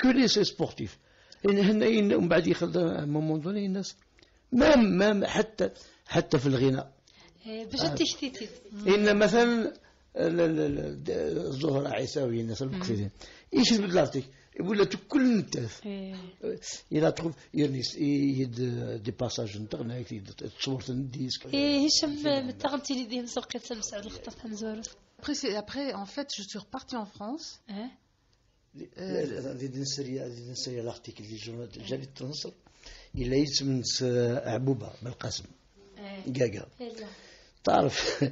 que les sportifs هنا ومن بعد يخلط moment donné الناس même حتى في الغناء باش تشتيتي ان مثلا الزهرة عيساوي الناس المقصدين ايش l'article يقول لك كل نتاف الى تخوف يرنيس يد des passages نتاع تصورت ال disque. ايه هشام متغنتي لي ديهم سوقيت مسعود الخطف نزورو. Après, en fait, je suis repartie en France. دي l'article du journal جريدة النصر إلا يتمن عبوبة بالقاسم كاكا تعرف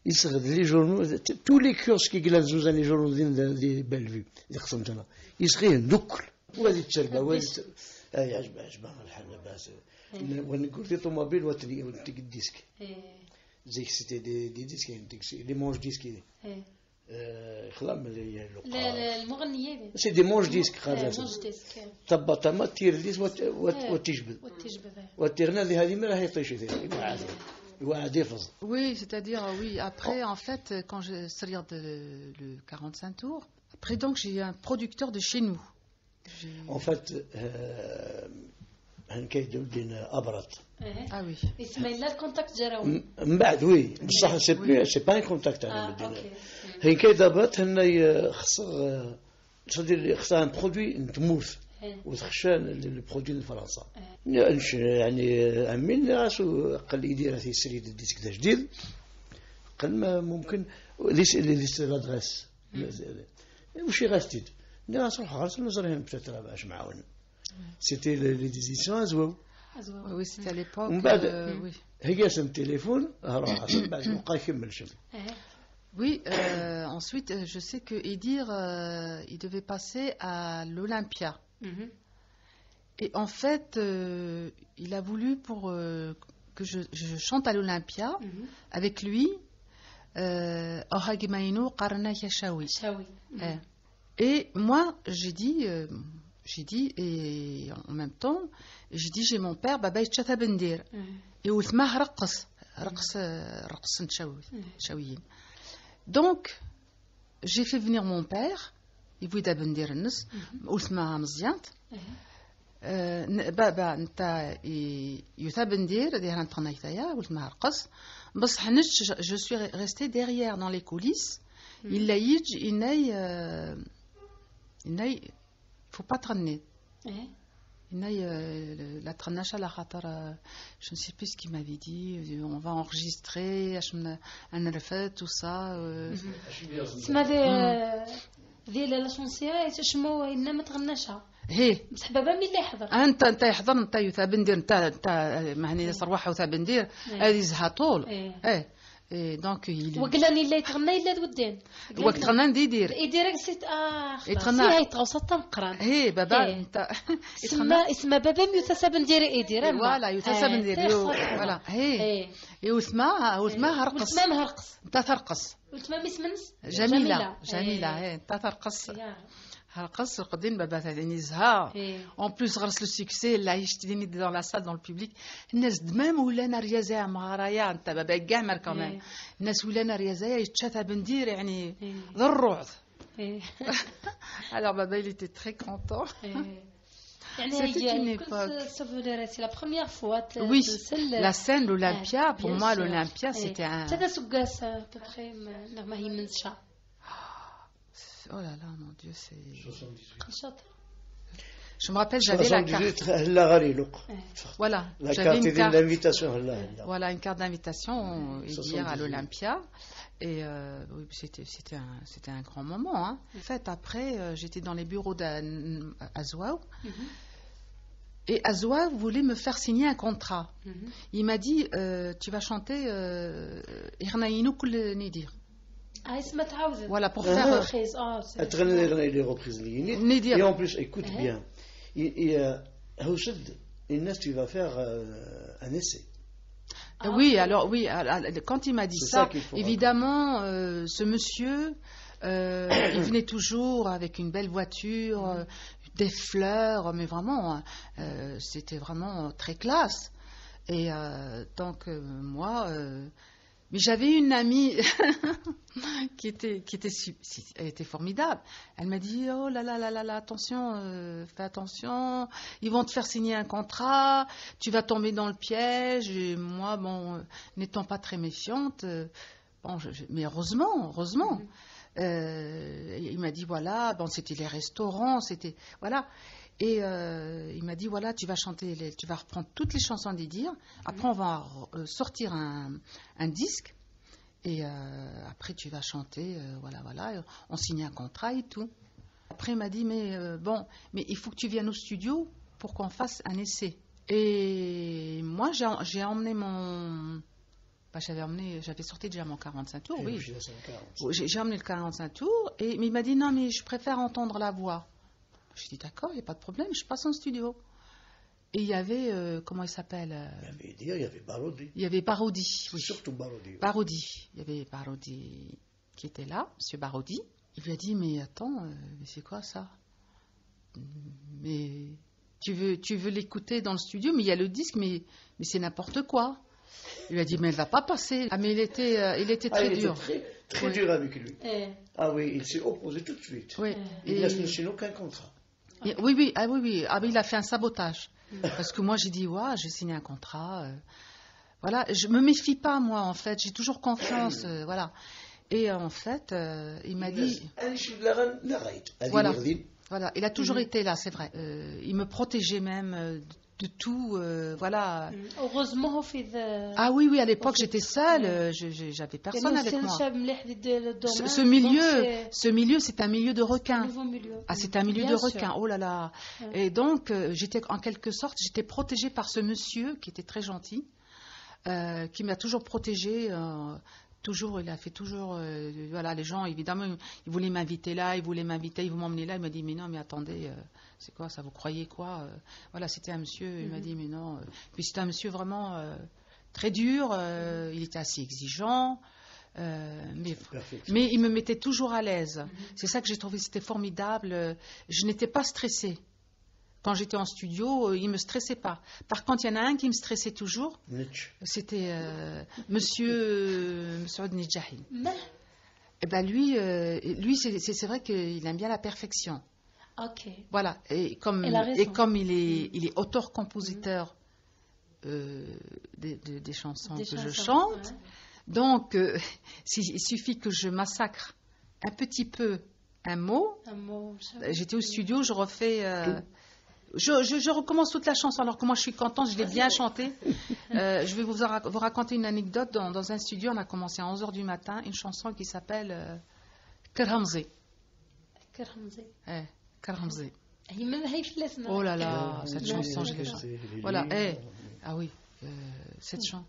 يسغد les journaux tous les kiosques كي قال زوزان les journaux دي Bellevue دي قسمتنا يسغيهم دوكل وغادي تشربها وغادي عجبها عجبها الحال لاباس ونقول في طوموبيل وتنتق ال disque زيك c'était des disques les manches-disques خلا من لا المغنيه c'est des manches-disques خلاص manche-disque تبط ما تير disque وتجبد وتغنى هذه ما راح يطيش Oui, c'est-à-dire, oui, après, en fait, quand je, c'est-à-dire le 45 tours, après, donc, j'ai un producteur de chez nous. En fait, أبرت. Ah oui. اسماعيل ال contact جراو. من بعد oui، بصح c'est plus c'est pas un contact انا هي كي دابت هنا خصها خصها un produit نتموت وتخشى ال produit لفرنسا يعني عمي راسو قال يدير سريد ال disque جديد قال ما ممكن ليس ليس l'adresse وشي غاستيد ناس روح غرس نزرهم بتاترا باش معاون c'était les éditions ازواو. Oui, c'était à l'époque. ومن بعد هي سن التليفون راح بعد بقى يكمل شغل. Oui, ensuite, je sais que Idir, il devait passer à l'Olympia. Mm-hmm. Et en fait, il a voulu pour que je chante à l'Olympia mm-hmm. avec lui. Shawi. Et moi, j'ai dit, et en même temps, j'ai dit, j'ai mon père, Baba Yetchata Bendir. Et Oultma رقص رقص رقص شاويين. Donc, j'ai fait venir mon père, يبويدا بندير النص واسمها مزيانت بابا انت يوتا بندير دير نتغنى ولتما رقص بصح نش je suis restée derrière dans les coulisses. Il a يج إناي إناي faut pas تغني إناي لا تغناش على خاطر je ne sais plus ce qu'il m'avait dit, on va enregistrer أنا رفات tout ça. تسمى ذي la chanson شمو إنا ما تغناشها هي بصح بابا مين اللي يحضر انت يحضر انت يوتا بندير انت مهني صرواحه وتا بندير هذه زها طول ايه إيه donc وقلاني اللي يتغنى الا ودين وقت تغنى ندير يدير سيت يتغنى هي تغوص تمقران هي بابا انت اسمها بابا يوتا بندير يدير voilà يوتا بندير voilà هي واسمها هرقص واسمها هرقص انت ترقص واسمها مسمنس جميله جميله هي انت ترقص رقص قدين بابا تاني زها en plus غرس le succès اللي عيشت dans la salle dans le public الناس دمام ولا ريازا مغرايا انت بابا كاع مار كمان الناس ولا ريازا يتشاتا بندير يعني ذا الرعب. Alors baba il était très content. C'était une époque. C'est la première fois. Oui, la scène, l'Olympia, pour moi, l'Olympia, c'était un. À peu près, Oh là là, mon Dieu, c'est. 78. Je me rappelle, j'avais la carte. Voilà, la carte d'invitation. Voilà, une carte d'invitation hier à l'Olympia. Et oui, c'était un grand moment. Hein. En fait, après, j'étais dans les bureaux d'Azouaou. Et Azouaou voulait me faire signer un contrat. Il m'a dit, tu vas chanter Irnaïnou Kul Nidir. Voilà, pour faire... les reprises. Et en plus, écoute bien, tu vas faire un essai. Oui, alors oui, quand il m'a dit ça, évidemment, ce monsieur, il venait toujours avec une belle voiture, des fleurs, mais vraiment, c'était vraiment très classe. Et donc, moi... mais j'avais une amie qui était elle était formidable. Elle m'a dit, oh là là là là là, attention, fais attention, ils vont te faire signer un contrat, tu vas tomber dans le piège. Et moi, bon, n'étant pas très méfiante, bon, mais heureusement, il m'a dit, voilà, bon, c'était les restaurants, c'était, voilà. Et il m'a dit, voilà, tu vas chanter, tu vas reprendre toutes les chansons d'Idir. Après, on va sortir un disque. Et après, tu vas chanter, voilà, voilà. On signe un contrat et tout. Après, il m'a dit, mais bon, mais il faut que tu viennes au studio pour qu'on fasse un essai. Et moi, j'ai emmené mon... Bah, j'avais sorti déjà mon 45 tours, oui. J'ai emmené le 45 tours. Et, mais il m'a dit, non, mais je préfère entendre la voix. Je dis d'accord, il n'y a pas de problème, je passe en studio. Et il y avait, comment il s'appelle? Il y avait Barodi. Il y avait Barodi, oui. Surtout Barodi. Oui. Barodi. Il y avait Barodi qui était là, monsieur Barodi. Il lui a dit, mais attends, mais c'est quoi ça? Mais tu veux l'écouter dans le studio, mais il y a le disque, mais c'est n'importe quoi. Il lui a dit, mais elle ne va pas passer. Ah, mais il était très dur. Très dur avec lui. Ah oui, il s'est opposé tout de suite. Oui. Il n'a signé aucun contrat. Et, oui, oui, ah, oui, oui. Ah, mais il a fait un sabotage. Parce que moi, j'ai dit, ouais, j'ai signé un contrat. Voilà, je ne me méfie pas, moi, en fait. J'ai toujours confiance. Voilà. Et en fait, il m'a dit... Voilà. Voilà, il a toujours été là, c'est vrai. Il me protégeait même de tout, voilà. Heureusement, ah oui, oui, à l'époque, j'étais seule, j'avais personne avec moi. Ce milieu, c'est un milieu de requins. Ah, c'est un milieu de requins, oh là là. Et donc, j'étais en quelque sorte, j'étais protégée par ce monsieur qui était très gentil, qui m'a toujours protégée. Toujours, il a fait toujours, voilà, les gens, évidemment, ils voulaient m'inviter là, ils voulaient m'inviter, ils voulaient m'emmener là. Il m'a dit, mais non, mais attendez, c'est quoi ça, vous croyez quoi? Voilà, c'était un monsieur, il m'a dit, mais non. Puis c'était un monsieur vraiment très dur, il était assez exigeant, mais il me mettait toujours à l'aise. C'est ça que j'ai trouvé, c'était formidable. Je n'étais pas stressée. Quand j'étais en studio, il ne me stressait pas. Par contre, il y en a un qui me stressait toujours. C'était monsieur Nedjahi. Et ben lui c'est vrai qu'il aime bien la perfection. Ok. Voilà. Et comme il est auteur-compositeur des chansons que je chante, ouais. Donc il suffit que je massacre un petit peu un mot. J'étais au studio, je refais. Je recommence toute la chanson, alors que moi je suis contente, je l'ai bien chantée. Je vais vous raconter une anecdote. Dans un studio, on a commencé à 11h du matin, une chanson qui s'appelle Kerhamzé. Kerhamzé. Kerhamzé. Oh là là, cette chanson, je l'ai chantée. Voilà, ah oui, cette chanson.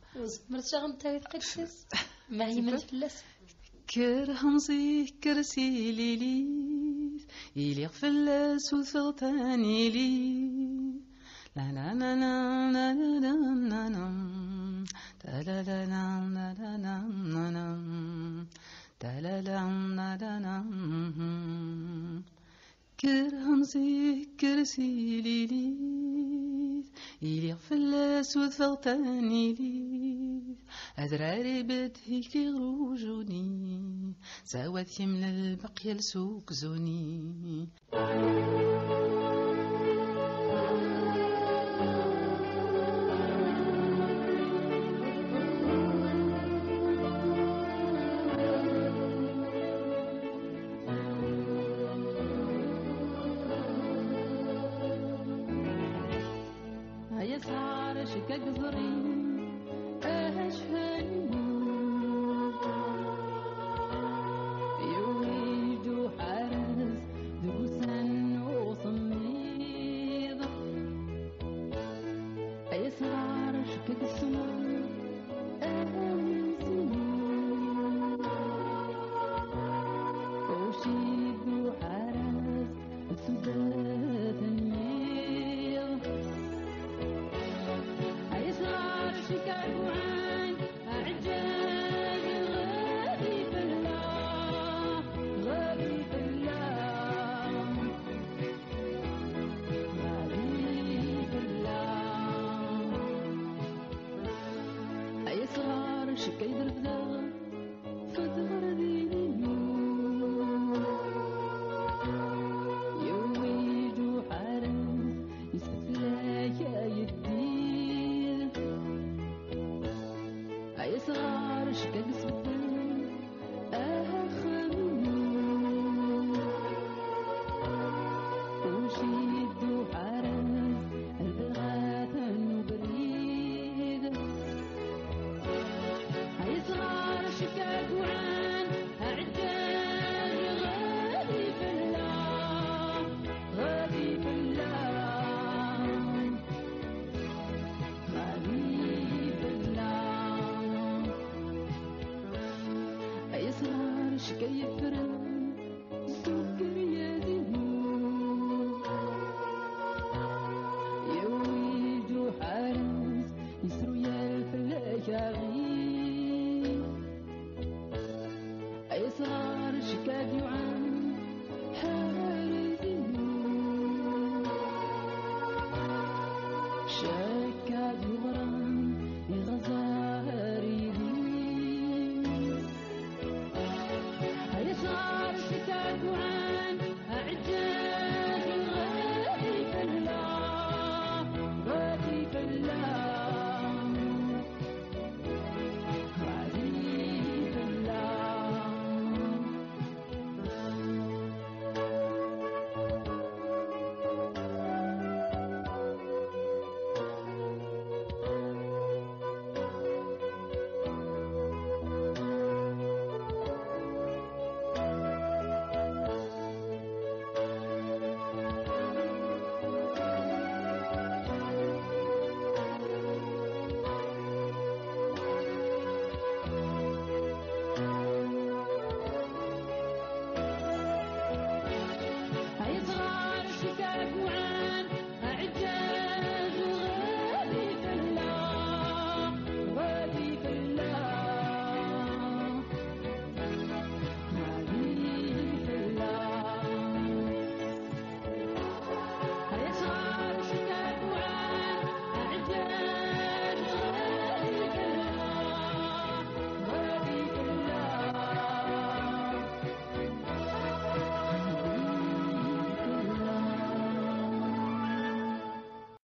كرهمزي كرسي ليلي يلي غفل سوثغتاني لي لا لا لا لا لا لا لا لا لا لا لا لا لا لا لا كرهمزي كرسي ليلي يلي غفل سوثغتاني لي أدراري بدهيك غروجوني سوات يملى البقية لسوق زوني. كيفرن.